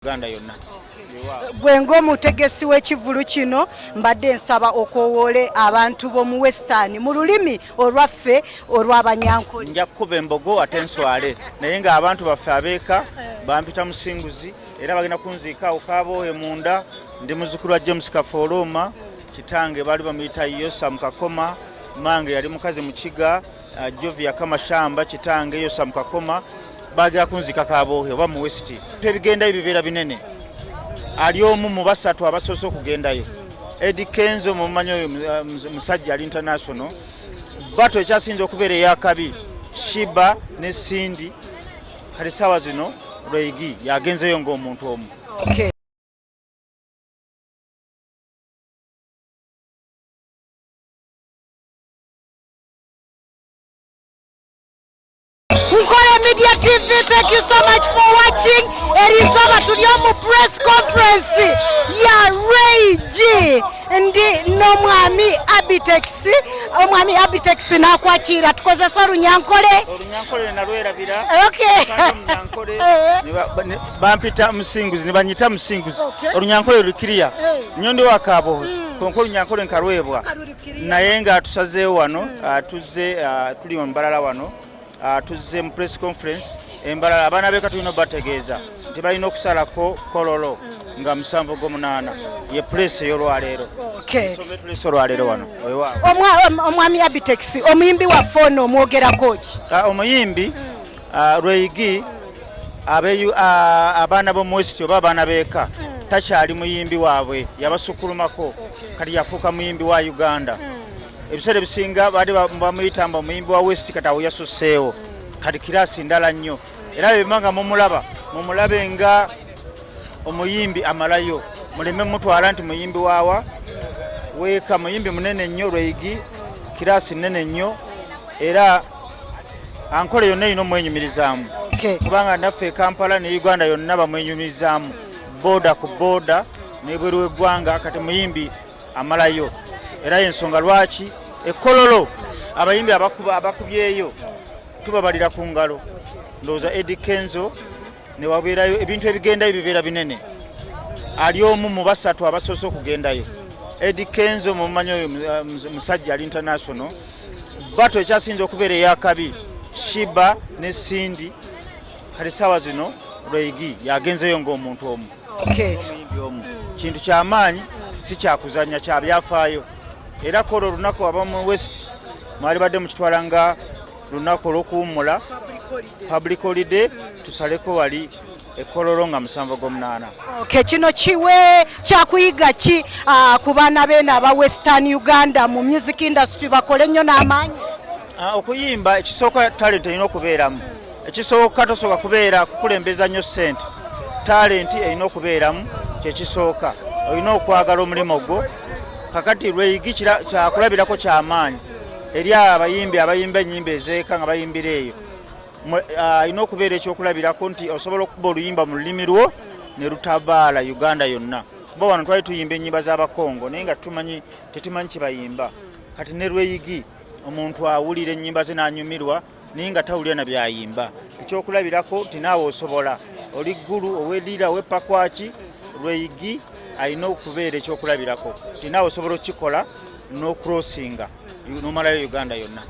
Uganda yonna. Gwe ng'omutegesi w'ekivvulu kino, mbadde nsaba okwowoole abantu b'omu Western mu lulimi olwaffe olw'Abanyankole. Nja kukuba embogo ate nswale, naye ng'abantu baffe abeeka bampita Musinguzi, era bagenda kunziika awo Kaboohe munda. Ndi muzzukulu wa James Kafooloma. Kitange baali bamuyita Yosa Mukakoma, mange yali mukazi Mukiga, Jovia Kamashamba. Kitange Yosa Mukakoma bagera kunziika Kaboohe oba mu West. Ebigendayo bibeera binene. Ali omu mu basatu abasoose okugendayo, Eddy Kenzo, mumanyi oyo musajja ali international. Bato ekyasinza okubeera eyakabi, Sheebah ne Cindy. Kati saawa zino Ray G yagenzeyo ng'omuntu omu. Nkole Media TV, thank you so much for watching. Erizooba tuli omu press conference ya Ray G. Ndi n'omwami Abitex. Omwami Abitex, n'akwakira tukozesa Olunyankole. Olunyankole nalwerabira. Olunyankole bampita Musinguzi, ne banyita Musinguzi. Olunyankole lukiriya nnyo, ndi wakaabo, konka olunyankole nkalwebwa, naye nga tusazeewo wano, tuzze, tuli mu Mbarara wano, tuzze mu press conference embalala. Abaana beka tulina obategeeza nti balina okusalako Kololo nga 7 ogw'omunaana, ye press ey'olwaleero. Ensonga etulese olwaleero wano, weewaawo. Omwami Abitex, omuyimbi waffe ono omwogerako ki? Omuyimbi Ray G, abaana b'omu West oba abaana b'eka, takyali muyimbi waabwe, yabasukkulumako. Kati yafuuka muyimbi wa Uganda. Ebiseera ebisinga baali bamuyita mba omuyimbi wa West, kati awo yasusseewo, kati class ndala nnyo. Era bwema nga mumulaba, mumulabe nga omuyimbi amalayo, muleme mutwala nti muyimbi waawa weeka. Muyimbi munene nnyo Ray G, class nene nnyo, era Ankole yonna erina omwenyumirizaamu, kubanga naffe e Kampala ne Uganda yonna bamwenyumirizaamu, border ku border nebweru w'eggwanga. Kati muyimbi amalayo, era yensonga lwaki ekololo abayimbi abakubyeyo tubabalira ku ngalo. Ndowooza Eddy Kenzo, newabeerayo ebintu ebigendayo bibeera binene. Ali omu mu basatu abasoose okugendayo, Eddy Kenzo, mumanyi oyo musajja ali international. Bato ekyasinza okubeera eyakabi, Sheebah ne Cindy. Kati saawa zino Ray G yagenzeyo ng'omuntu omu, omuyimbi omu. Kintu kyamaanyi, si kyakuzanya, kya byafaayo. Era kola olunaku abamu West mwali badde mukitwala nga lunaku olw'okuwummula, public holiday, tusaleko wali ekololo nga 7 ogw'omunaana. Okay, kino kiwe kyakuyiga ki ku baana beeno aba Western Uganda mu music industry bakole nnyo n'amaanyi? Okuyimba, ekisooka talent erina okubeeramu. Ekisooka tosooka kubeera kukulembeza nnyo ssente, talent erina okubeeramu. Kyekisooka olina okwagala omulimu gwo. Kakati Ray G kyakulabirako kyamaanyi eri abayimbi abayimba ennyimba ezeeka nga bayimbira eyo. Alina okubeera ekyokulabirako nti osobola okukuba oluyimba mu lulimi lwo ne lutabaala Uganda yonna, kuba wano twali tuyimba ennyimba z'Abakongo naye nga tetumanyi kyebayimba. Kati ne Ray G, omuntu awulira ennyimba ze n'anyumirwa naye nga tawulira na byayimba. Ekyokulabirako nti naawe osobola, oli Ggulu, ow'e Lira, ow'epakwaki. Ray G alina okubeera ekyokulabirako nti naawe osobola okukikola n'ocrossinga n'omalayo Uganda yonna.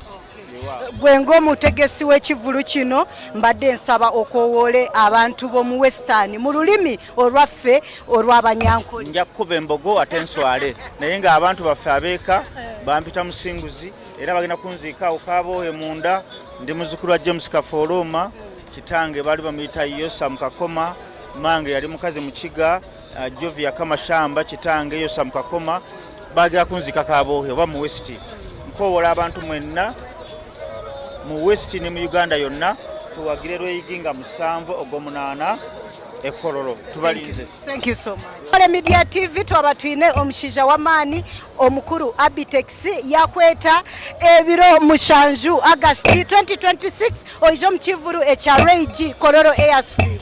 Gwe ng'omutegesi w'ekivvulu kino, mbadde nsaba okwowoole abantu b'omu Western mu lulimi olwaffe olw'Abanyankole. Nja kukuba embogo ate nswale, naye ng'abantu baffe abeeka bampita Musinguzi, era bagenda kunziika awo Kaboohe munda. Ndi muzzukulu wa James Kafooloma. Kitange baali bamuyita Yosa Mukakoma, mange yali mukazi Mukiga, Jovia Kamashamba. Kitange Yosa Mukakoma bagera kunziika Kaboohe oba mu West. Nkoowola abantu mwenna mu West ne mu Uganda yonna, tuwagire Ray G nga 7 ogw'omunaana ekololo, tubalinze. Thank you so much. Kole Media TV, twaba twine omushaija w'amaani omukuru Abitex, yakweta ebiro 7 August 2026 oije omu kivuru ekya Ray G, Kololo Airstrip.